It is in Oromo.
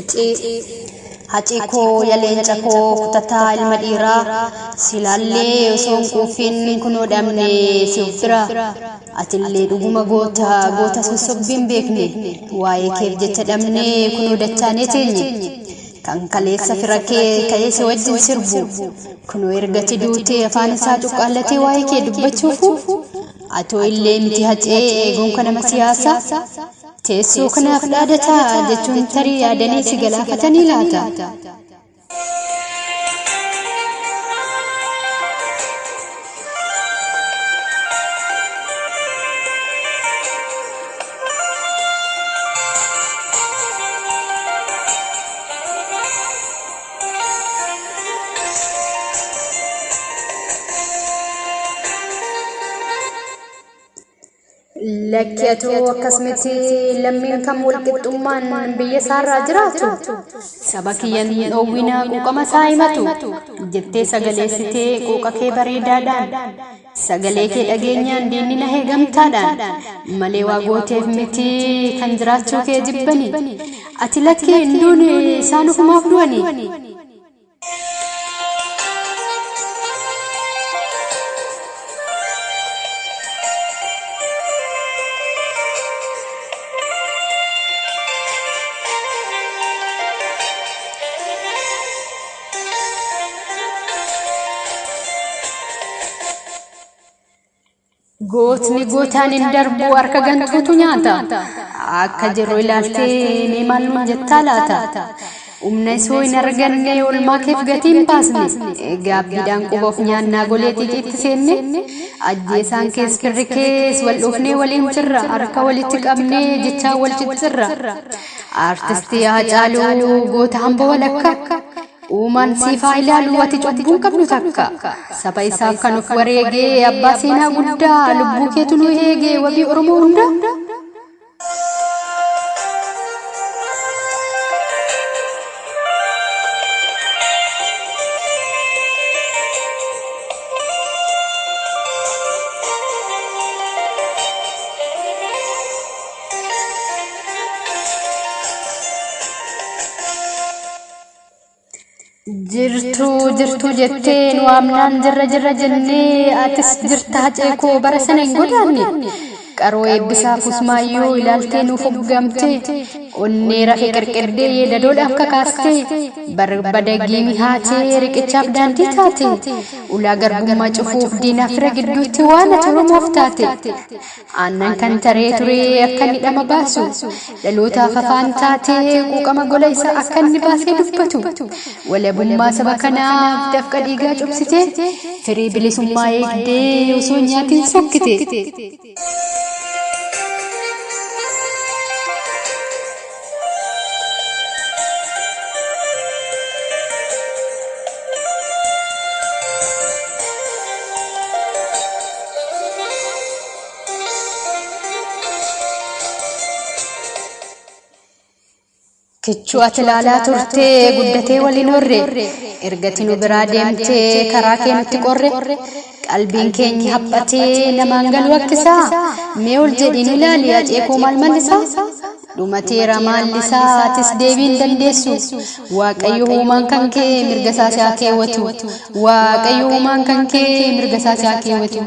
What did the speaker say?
Hacee Hacee koo ya leenca koo kutataa ilma dhiiraa silaallee osoo hin quufiin kunoo dhabne si of bira. Atillee dhuguma goota goota sossobbii hin beekne waa'ee keef jecha dhabnee kunoo dachaanee teenye. Kan kaleessa fira kee ka'ee si wajjin sirbu kunoo ergati duutee afaan isaa cuqqaallatee waa'ee kee dubbachuufu atoo illee miti Hacee gonka nama siyaasaa teessoo kanaaf dhaadataa jechuun tarii yaadanii si galaafatanii laata. Lakki atoo akkas miti lammiin kam walqixxummaan biyya isaarraa jiraatu saba kiyyan dhoowwina quuqama isaa himatu jettee sagaleessitee quuqa kee bareedaadhaan sagalee kee dhageenyaan diinni na heegamtaadhaan malee waa gooteef miti kan jiraachuu kee jibbani ati lakkii hin duune isaan ofumaaf du'ani. Gootni gootaan hin darbu harka gantuutu nyaata. Akka jirru ilaaltee mee maal nuun jettaa laata? Humna isoo hin arganne oolmaa keef gatii hin baasne. Gaabbiidhaan quba of nyaannaa golee xiiqiitti seenne. Ajjeesaan kees firri kees wal dhoofnee waliin jirra. Harka walitti qabnee jechaan wal ciccirra. Aartistii Haacaaluu goota hamba walakka. Uumaan siif haa ilaalu ati cubbuu hin qabdu takka. Saba isaaf kan of wareegee abbaa seenaa guddaa lubbuu keetu nu eegee wabii Oromoo hundaa. Jirtuu jirtuu jettee nu waamnaan jirra jirra jennee atis jirta Hacee koo bara sana hin godaanne. Qaroo eebbisaaf usmaayyuu ilaaltee nuuf hoggamte onnee rafe qirqirdee yeedadoodhaaf kakaastee barbada giimi haatee riqichaaf daandii taate ulaa garbummaa cufuuf diinaaf fira gidduutti waan ati Oromoof taate. Aannan kan taree ture akka inni dhama baasu dhalootaaf afaan taatee quuqama gola isaa akka inni baasee dubbatu walabummaa saba kanaaf dafqa dhiigaa cobsitee firii bilisummaa eegdee osoo hin nyaatiin sokkite. Kichuu ati ilaalaa turtee guddatee waliin horre ergati nu biraa deemtee karaa kee nutti qorre qalbiin keenya haphatee namaan galu akkisaa mee ol jedhii nu ilaali Hacee koo maal mallisaa dhumateera maallisaa atis deebii hin dandeessu Waaqayyo uumaan kan kee mirga isaa si haa keewwatu Waaqayyo uumaan kan kee mirga isaa si haa keewwatu.